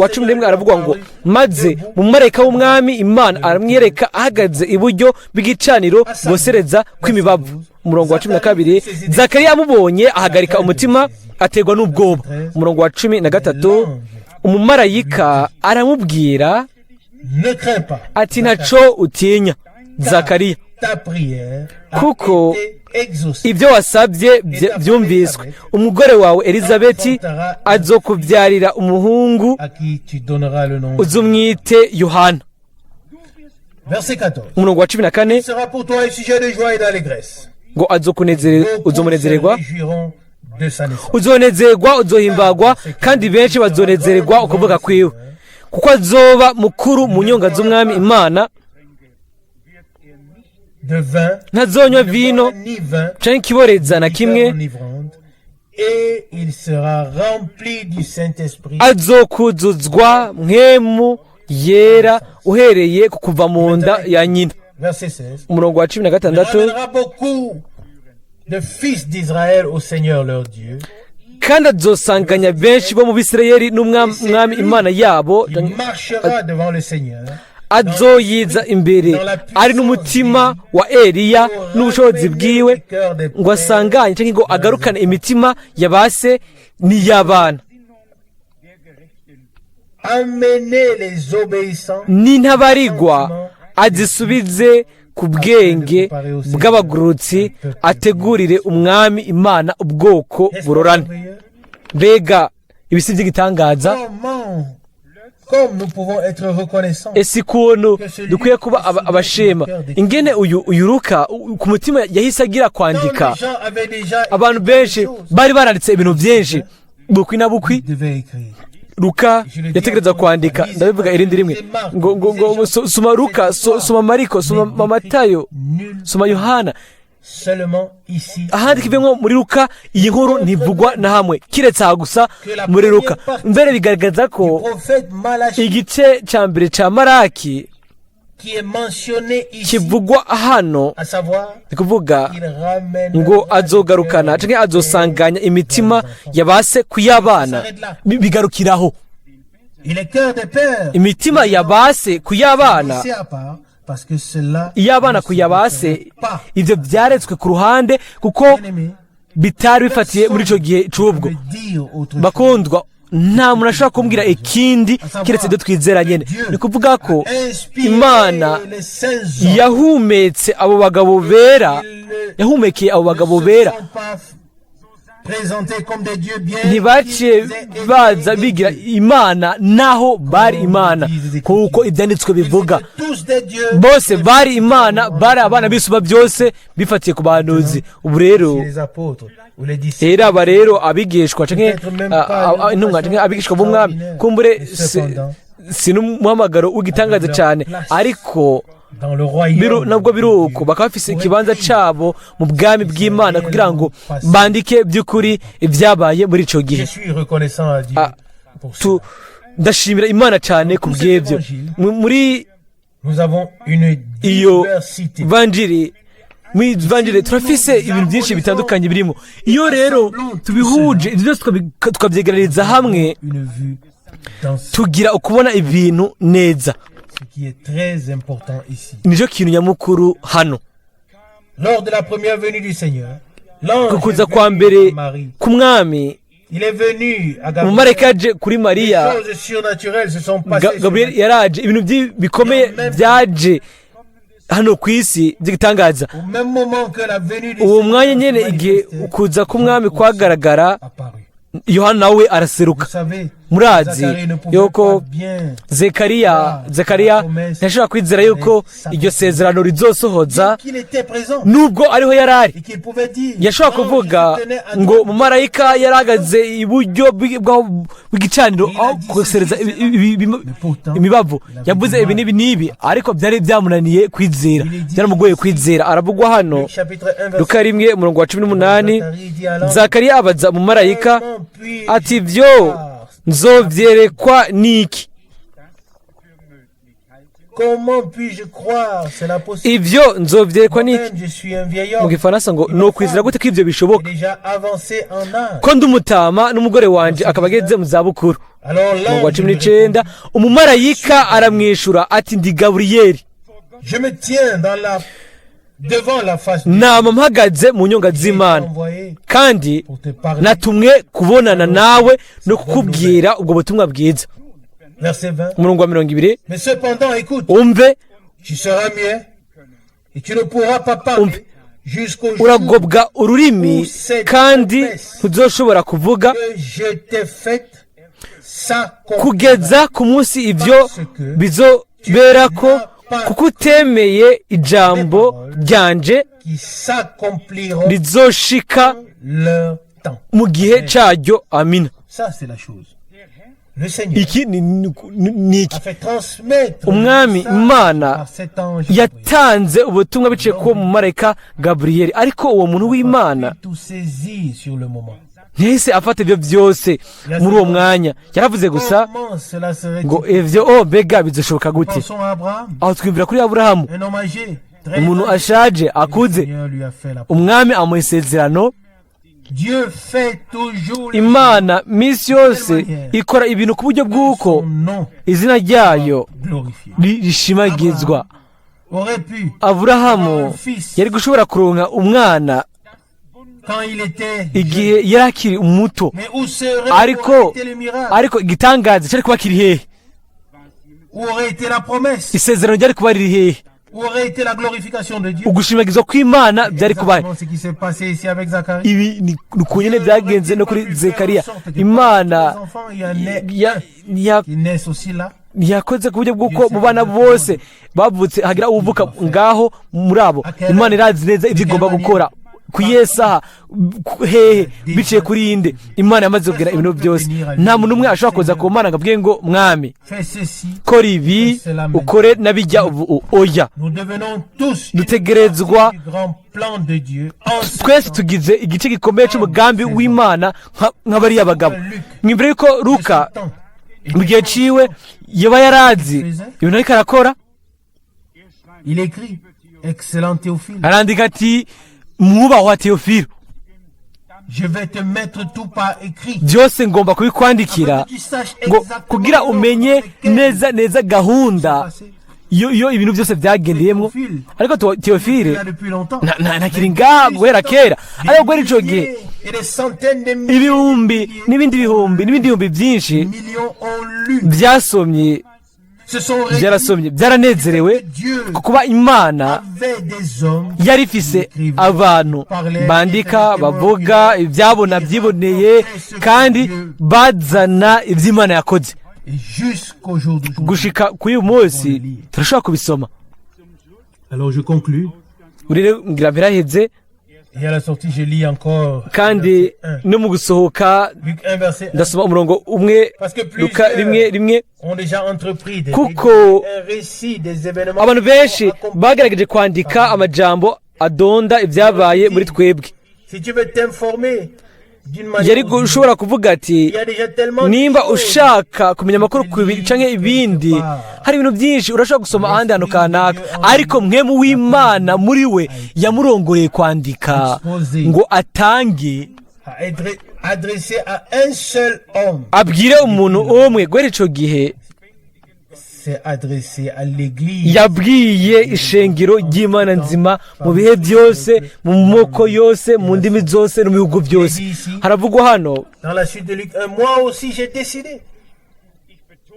wa 11 aravuga ngo: "Maze umumarayika w'Umwami Imana aramwereka ahagaze iburyo bw'igicaniro bosereza kw'imibavu." Umurongo wa 12: Zakariya amubonye ahagarika umutima, aterwa n'ubwoba. Umurongo wa 13: umumarayika aramubwira ati: "Ntaco utinya, Zakariya, kuko ibyo wasabye byumviswe. Umugore wawe Elizabeti azokubyarira umuhungu, uzumwite Yohana." Umurongo wa 14 ngo: "Uzomunezererwa, uzonezerwa, uzohimbagwa, kandi benshi bazonezererwa ukuvuga kwiwe, kuko azoba mukuru mu nyonga z'Umwami Imana. Ntazonywa vino canke ikiboreza na kimwe, azokuzuzwa Mpwemu Yera uhereye ku kuva mu nda ya nyina." Umurongo wa 16: "Kandi azosanganya benshi bo mu Bisirayeli n'Umwami Imana yabo, azoyiza imbere ari n'umutima wa Eliya n'ubushobozi bwiwe, ngo asanganye cyangwa ngo agarukane imitima ya ba se n'iy'abana n'intabarigwa azisubize ku bwenge bw'abagurutsi, ategurire Umwami Imana ubwoko burorane." Mbega ibisi by'igitangaza! Ese ukuntu dukwiye kuba abashema ingene uyu Luka ku mutima yahise agira kwandika! Abantu benshi bari baranditse ibintu byinshi bukwi na bukwi, Luka yategereza kwandika. Ndabivuga irindi rimwe ngo soma Luka, soma Mariko, soma Matayo, soma Yohana. Ahandi kive nko muri Luka, iyi nkuru ntivugwa na hamwe kiretse aha gusa muri Luka. Mbere bigaragaza ko igice cya mbere cya Maraki kivugwa hano, ni kuvuga ngo azogarukana cyangwa azosanganya imitima ya ba se ku y'abana. Bigarukiraho, imitima ya ba se ku y'abana, iy'abana ku ya ba se. Ibyo byaretswe ku ruhande kuko bitari bifatiye muri icyo gihe cy'ubwo. Bakundwa, nta muntu ashobora kumbwira ikindi keretse ibyo twizera nyine. Ni kuvuga ko Imana yahumetse abo bagabo bera, yahumekeye abo bagabo bera. Ntibaciye baza bigira imana naho bari imana, kuko Ibyanditswe bivuga bose bari imana, bari abana b'Isumba byose bifatiye ku bahanuzi. Ubu rero aba rero abigishwa canke intumwa canke abigishwa b'Umwami, kumbure si n'umuhamagaro w'igitangaza cyane, ariko nabwo biri uko, bakaba bafise ikibanza cyabo mu bwami bw'Imana kugira ngo bandike by'ukuri ibyabaye muri icyo gihe. Ndashimira Imana cyane ku bw'ibyo. Muri iyo vanjiri Mu ivanjiri turafise ibintu byinshi bitandukanye birimo. Iyo rero tubihuje ibyo byose, tukabyegerereza hamwe, Une vue dans tugira ukubona ibintu neza. ce qui est très important ici. Nicyo kintu nyamukuru hano. Lors de la première venue du Seigneur, l'ange Ku kuza est kwa venu mbere à Marie. k'umwami, Il est venu à Gabriel. umumarayika yaje kuri Mariya. Les choses surnaturelles se sont passées sur Gabriel yaraje, ibintu bikomeye byaje hano ku isi by'igitangaza. Au même moment que la venue du Uwo Seigneur mwanya se nyine, igihe manifestait, ukuza k'umwami kwagaragara, apparut. Yohana nawe araseruka. Vous savez, Murazi Zacharie ne pouvait yuko pas bien Zekariya ntiyashobora kwizera yuko iryo sezerano rizosohoza, qu'il était présent nubwo ariho yari ari. et qu'il pouvait dire, Yashobora kuvuga ngo umumarayika yarahagaze iburyo bw'igicaniro aho kosereza imibavu, yavuze ibi n'ibi n'ibi, ariko byari byamunaniye kwizera, byaramugoye kwizera. Aravugwa hano, Luc chapitre 1 verset Luka 1, umurongo wa 18. Zacharie dit à l'ange, Zakariya abaza umumarayika Comment puis-je ati: "Ibyo nzovyerekwa n'iki?" Comment puis-je croire cela possible? Ibyo nzovyerekwa n'iki? Moi-même, je suis un vieil Mu homme gifaransa ngo: "Ni ukwizera gute ko ivyo bishoboka, et déjà avancé en âge?" ko ndi umutama n'umugore wanje akaba ageze mu zabukuru?" Alors Umurongo wa l'ange cumi lui n'icenda, umumarayika aramwishura ati: "Ndi Gaburiyeli, répondit, je me tiens devant la face de nama mpagaze mu nyonga z'Imana, envoyé kandi pour te parler. natumwe kubonana nawe no kukubwira ubwo butumwa bwiza." Verset 20. Umurongo wa 20. Mais cependant, écoute, Umve, tu seras muet et tu ne pourras pas parler jusqu'au jour uragobwa ururimi kandi ntuzoshobora kuvuga que je t'ai faite s'accomplir. kugeza ku munsi ibyo bizoberako, kuko utemeye ijambo ryanje Qui s'accompliront rizoshika leur temps. mu gihe cyaryo. Amina. Ça, c'est la chose. Le Seigneur Iki ni iki. a fait transmettre Umwami le message Imana par cet ange yatanze ubutumwa biciye ku mumarayika Gaburiyeli, ariko uwo muntu w'Imana tout saisi sur le moment. ntiyahise afata ibyo byose muri uwo mwanya. Yaravuze gusa Comment cela serait-il? ngo: "Ivyo, oh mbega bizoshoboka gute?" Pensons à Abraham, Aho twiyumvira kuri Aburahamu, un homme âgé, très umuntu âgé. ashaje, Le akuze. Seigneur lui a fait la Umwami amuha isezerano. Dieu fait toujours les Imana minsi yose ikora ibintu ku buryo bw'uko son nom izina ryayo glorifié. rishimagizwa. Aurait pu, Aburahamu yari gushobora kuronka umwana quand il était igihe yari akiri umuto, Mais où serait ariko aurait été le miracle? ariko igitangaza cyari kuba kiri hehe? Où aurait été la promesse? Isezerano ryari kuba riri hehe? Où aurait été la glorification de Dieu? Ugushimagizwa kw'Imana byari kuba? Exactement ce qui s'est passé ici avec Zacharie. Ibi ni uku nyine byagenze no kuri Zekariya. Imana Qui naissent aussi là. ntiyakoze ku buryo bw'uko mu bana bose bavutse hagira uwuvuka ngaho muri abo. Imana irazi neza ibyo igomba gukora, ku iyihe saha, hehe, biciye kuri yinde. Imana yamaze kugira ibintu byose. Nta muntu umwe ashobora kuza ku Mana ngo abwiye ngo: "Mwami, Fais ceci. kora ibi, ukore n'abijya ubu." Oya. Nous devenons tous une Dutegerezwa partie du grand plan de Dieu en ce twese temps. tugize igice gikomeye cy'umugambi w'Imana nk'abariya bagabo. Mw'imbere yuko Luka Temps. mu gihe ciwe yaba yarazi ibintu ariko arakora. Il écrit, excellent Théophile, Arandika ati: "Mwubahwa Teofilo, je vais te mettre tout par écrit byose ngomba kubikwandikira afin que tu saches ngo exactement kugira umenye neza neza gahunda passé. iyo ibintu byose byagendeyemo." Ariko Teofile Là depuis longtemps. ntakiri ngaha guhera kera, ariko guhera ico gihe Et des centaines de milliers, ibihumbi n'ibindi bihumbi n'ibindi bihumbi byinshi millions ont lu, byasomye, se sont réjouis byarasomye, byaranezerewe Dieu ku kuba Imana avait des hommes yari ifise abantu bandika, bavuga ibyabona byiboneye, kandi bazana iby'Imana yakoze. Et jusqu'au jour d'aujourd'hui. Gushika kuri uyu munsi turashobora kubisoma. Alors je conclus. Rero ngira biraheze. Et à la sortie, je lis encore Kandi verset 1. no mu gusohoka Luc 1, verset 1. ndasoma umurongo 1, Parce que Luka plusieurs 1:1. ont déjà entrepris des Kuko un récit des événements abantu benshi accomplis. bagerageje kwandika amajambo adonda ibyabaye muri twebwe. Si tu veux t'informer Yari gushobora kuvuga ati: "Nimba ushaka kumenya amakuru ku ibi canke ibindi, hari ibintu byinshi urashobora gusoma ahandi hantu kanaka." Ariko Mpwemu w'Imana muri we yamurongoreye kwandika ngo atange, À être adressé à un seul homme. abwire umuntu umwe. Guhera ico gihe, C'est adressé à l'Église. yabwiye ishengero ry'Imana nzima mu bihe byose, mu moko yose, mu ndimi zose no mu bihugu byose. Haravugwa hano Dans la suite de Luc 1, moi aussi j'ai décidé.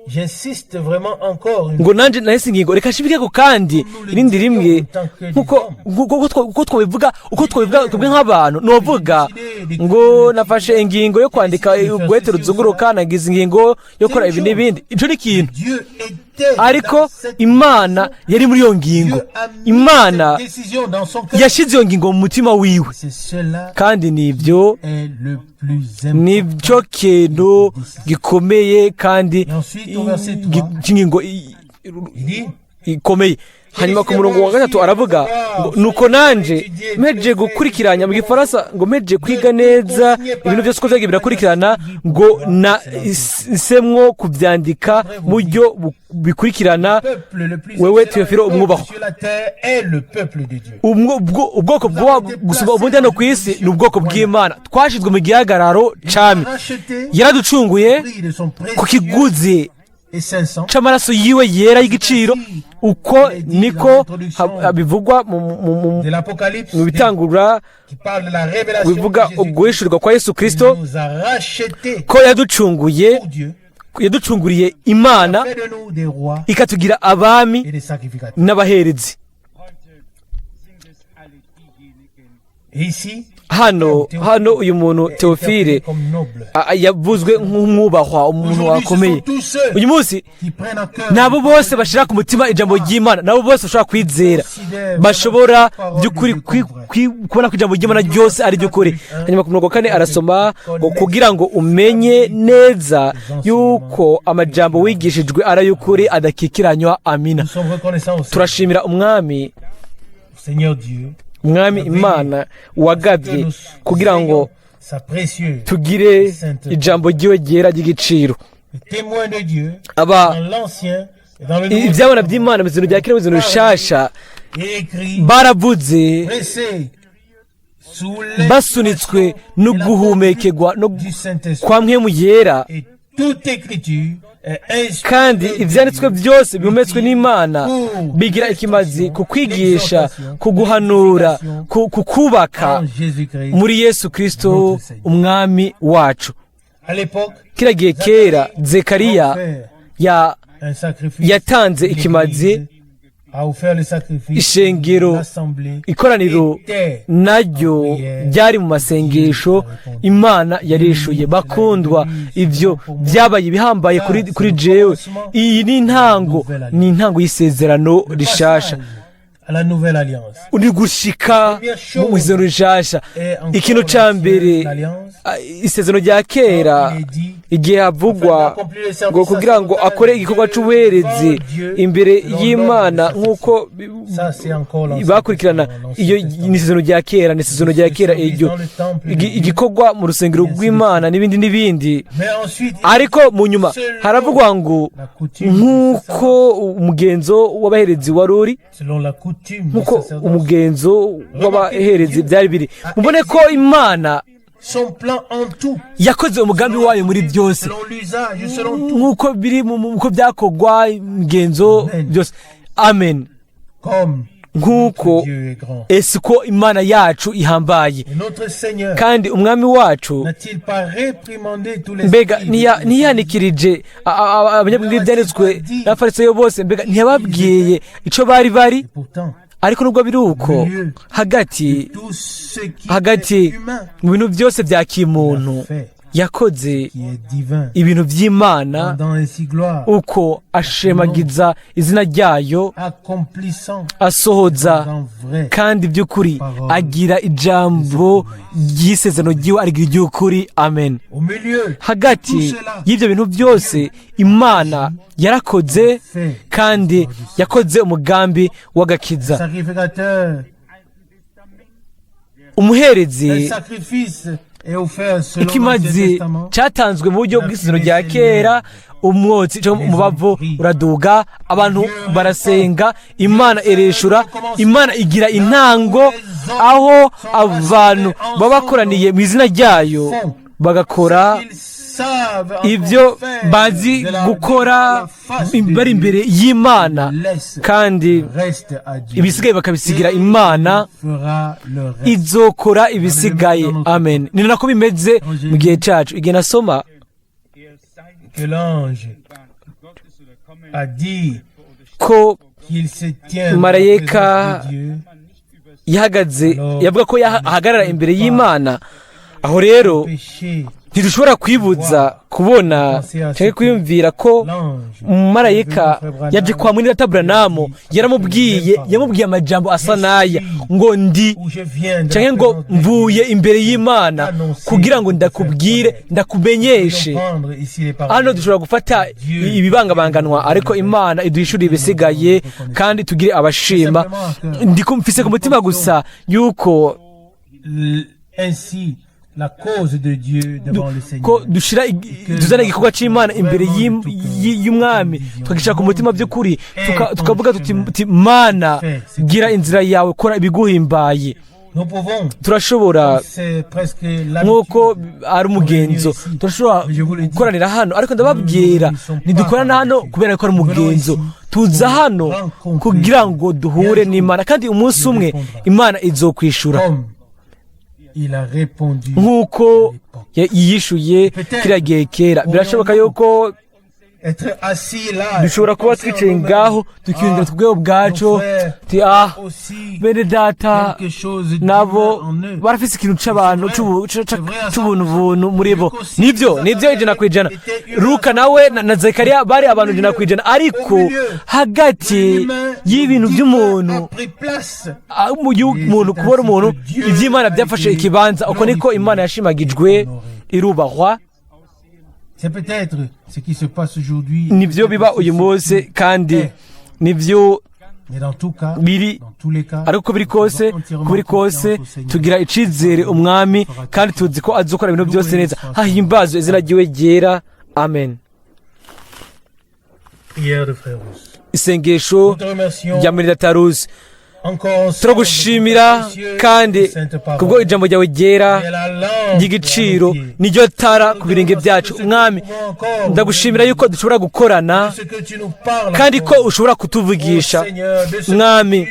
J'insiste vraiment encore une ngo nanjye nahise ingingo, reka nshibike kandi irindi rimwe, nkuko twabivuga, uko twabivuga twebwe nk'abantu, nuvuga ngo nafashe ingingo yo kwandika ugwete ruzunguruka, nagize ingingo yo gukora ibi n'ibindi. Ico ni ikintu, Dieu était ariko Imana yari muri iyo ngingo. Imana décision dans son cœur. yashize iyo ngingo mu mutima wiwe. C'est cela Kandi nibyo est le plus important. nicyo kintu gikomeye kandi Ensuite, au verset 3, cy'ingingo il dit ikomeye. Hanyuma ku murongo wa gatatu aravuga ngo: "Nuko nanje mpejeje gukurikiranya," mu Gifaransa ngo "mpejeje kwiga neza ibintu byose uko byagiye birakurikirana," ngo "nasemwo kubyandika mu buryo bikurikirana." Peuple le plus Wewe excellent Théophile, umwubaho. sur la terre est le peuple de Dieu. Ubwoko bwubaha gusumba ubundi hano ku isi ni ubwoko bw'Imana. Twashyizwe mu gihagararo cami. Racheté Yaraducunguye prix de son ku précieux kiguzi et 500 c'amaraso yiwe yera y'igiciro. Uko niko bivugwa de l'Apocalypse mu Bitangura qui parle de la révélation bivuga de Jésus-Christ. uguhishurirwa kwa Yesu Kristo, Il nous a rachetés ko yaducunguye, pour Dieu, yaducunguriye Imana, fait de nous des rois ikatugira abami et des sacrificateurs. n'abaherezi. Heute sind es alle diejenigen, Et ici, Hano uyu muntu est Teofile interprété comme noble. Yavuzwe nk'umwubahwa, umuntu Aujourd'hui, ce wakomeye. sont tous ceux Uyu munsi qui prennent à cœur nabo bose bashyira ku mutima ijambo ry'Imana, nabo bose bashobora kwizera, bashobora by'ukuri kubona ko ijambo ry'Imana ryose ari ry'ukuri. Hanyuma ku murongo wa kane arasoma ngo: "Kugira ngo umenye neza yuko amajambo wigishijwe ari ay'ukuri adakikiranywa." Amina. Nous sommes reconnaissants au Seigneur, Turashimira Umwami, Seigneur Dieu, Umwami Imana wagabye kugira ngo sa précieuse, tugire ijambo ry'iwe ryera ry'igiciro. le témoin de Dieu Aba dans l'Ancien et dans le Nouveau ibyabona by'Imana mu bintu bya kera, mu bintu bishasha, écrit, baravuze pressé, sous basunitswe no guhumekegwa no du Saint-Esprit. kwa Mpwemu Yera. Et toute écriture est inspirée Kandi de ibyanditswe Dieu, byose bihumetswe n'Imana bigira ikimazi ku kwigisha, ku guhanura, ku kubaka en Jésus-Christ. muri Yesu Kristo Umwami wacu. À l'époque, Kiriya gihe kera, Zekariya ya un sacrifice. yatanze ikimazi. A offert le sacrifice. Ishengero, L'assemblée ikoraniro était naryo ryari mu masengesho. Imana yarishuye. Bakundwa, ibyo byabaye ibihambaye kuri jewe. Iyi ni intango, ni intango y'isezerano rishasha. passage à la nouvelle alliance. Uri gushika mu isezerano rishasha. Ikintu ca mbere, isezerano rya kera, igihe havugwa ngo kugira ngo akore igikorwa c'ubuherezi imbere y'Imana nk'uko Ça, c'est encore l'Ancien bakurikirana, Testament, l'Ancien iyo Testament. ni isezerano rya kera, ni isezerano rya kera iryo. Igikorwa mu rusengero rw'Imana n'ibindi n'ibindi. Mais ensuite, Ariko mu nyuma haravugwa ngo nk'uko umugenzo w'abaherezi wari uri, selon la coutume du nk'uko sacerdoce, umugenzo w'abaherezi byari biri, mubone ko Imana son plan en tout, yakoze umugambi wayo muri byose, selon l'usage, selon tout, nk'uko biri uko byakorwa, imigenzo byose. Amen. Comme Nk'uko Dieu est grand. ese uko Imana yacu ihambaye. Et notre Seigneur Kandi Umwami wacu n'a-t-il pas réprimandé tous les mbega scribes ntiyanikirije abanyabwenge b'ibyanditswe n'Abafarisayo bose? Mbega ntiyababwiye ico bari? Et pourtant, Ariko nubwo biri uko, hagati tout ce qui hagati est humain, mu bintu byose bya kimuntu, yakoze qui est divin, ibintu by'Imana, rendant ainsi gloire, uko ashemagiza izina ryayo, accomplissant asohoza dans vrai kandi by'ukuri agira ijambo ry'isezerano ry'iwe arigira iry'ukuri. Amen. Au milieu, Hagati y'ibyo bintu byose, Imana yarakoze kandi yakoze umugambi w'agakiza. Sacrificateur, Umuherezi un sacrifice Ikimazi cyatanzwe mu buryo bw'isezerano rya kera, umwotsi cyangwa umubavu uraduga, abantu barasenga, Imana ireshura, Imana igira intango aho abantu baba bakoraniye mu izina ryayo bagakora ibyo bazi gukora bari imbere y'Imana, kandi ibisigaye bakabisigira Imana, izokora ibisigaye. Amen. Ni nako bimeze mu gihe cyacu. Igihe nasoma ko marayika yahagaze, yavuga ko ahagarara imbere y'Imana, aho rero ntidushobora kwibuza kubona cyangwa kwiyumvira ko marayika yaje kwa mwene Branamu, yaramubwiye, yamubwiye amajambo asa n'aya ngo ndi cyangwa ngo mvuye imbere y'Imana kugira ngo ndakubwire, ndakumenyeshe. Hano dushobora gufata ibibangabanganwa, ariko Imana iduhishurire ibisigaye kandi tugire abashima. Mfise ku mutima gusa yuko La cause de Dieu devant le Seigneur. Ko dushira tuzana igikorwa cy'Imana imbere y'umwami, tukagishyira ku mutima by'ukuri, tukavuga tuti: "Mana, gira inzira yawe, kora ibiguhimbaye." Turashobora, nk'uko ari umugenzo, turashobora gukoranira hano, ariko ndababwira, ntidukorana hano kubera ko ari umugenzo. Tuza hano kugira ngo duhure n'Imana, kandi umunsi umwe Imana izokwishura nk'uko yiyishuye kiriya gihe kera. Birashoboka yuko dushobora kuba twicaye ngaho tukiyumvira twebwe ubwacu, ah, bene data nabo barafise ikintu c'abantu c'ubuntu buntu muri bo. Nibyo, nibyo, 100%. Luka nawe na Zekariya bari abantu 100%, ariko hagati y'ibintu by'umuntu, y'umuntu kubona umuntu, iby'Imana byafashe ikibanza. Uko niko Imana yashimagijwe, irubahwa. Nibyo biba uyu munsi, kandi nibyo biri, ariko biri kose tugira icizere umwami, kandi tuzi ko azokora ibintu byose neza. Hahimbazwe izina ryiwe ryera. Amen. Isengesho rya Murindataruzi. Turagushimira kandi kubwo ijambo ryawe ryera ry'igiciro, niryo tara ku birenge byacu. Mwami, ndagushimira yuko dushobora gukorana kandi ko ushobora kutuvugisha, Mwami,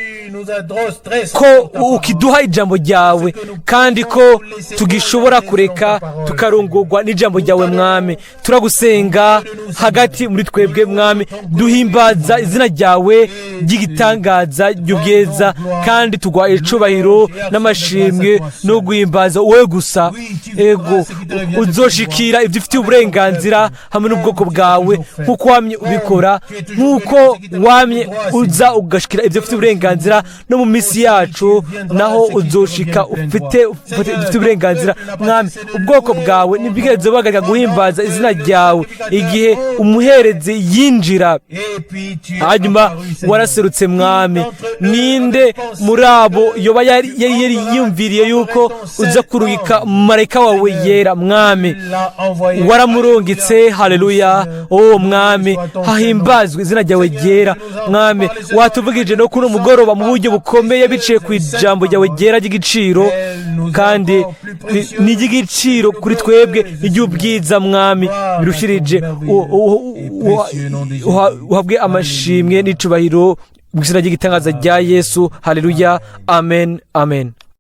ko ukiduha ijambo ryawe kandi ko tugishobora kureka tukarongorwa n'ijambo ryawe. Mwami, turagusenga hagati muri twebwe. Mwami, duhimbaza izina ryawe ry'igitangaza ry'ubwiza, kandi tugwa icubahiro n'amashimwe no guhimbaza wowe gusa. Ego, uzoshikira ibyo ufitiye uburenganzira hamwe n'ubwoko bwawe, nk'uko wamye ubikora, nk'uko wamye uza ugashikira ibyo ufitiye uburenganzira no mu minsi yacu, naho uzoshika ufite uburenganzira. Mwami, ubwoko bwawe ntibwigeze buhagarika guhimbaza izina ryawe igihe umuherezi yinjira, hanyuma waraserutse. Mwami, ninde muri abo yoba yari yiyumviriye yuko uza kurungika marayika wawe yera? Mwami, waramurungitse. Haleluya! Oh Mwami, hahimbazwe izina ryawe ryera. Mwami, watuvugije no kuno mugoroba mu buryo bukomeye biciye ku ijambo ryawe ryera ry'igiciro, kandi ni iry'igiciro kuri twebwe, iry'ubwiza. Mwami, birushirije uhabwe amashimwe n'icubahiro mu izina ry'igitangaza rya Yesu. Haleluya! Amen, amen.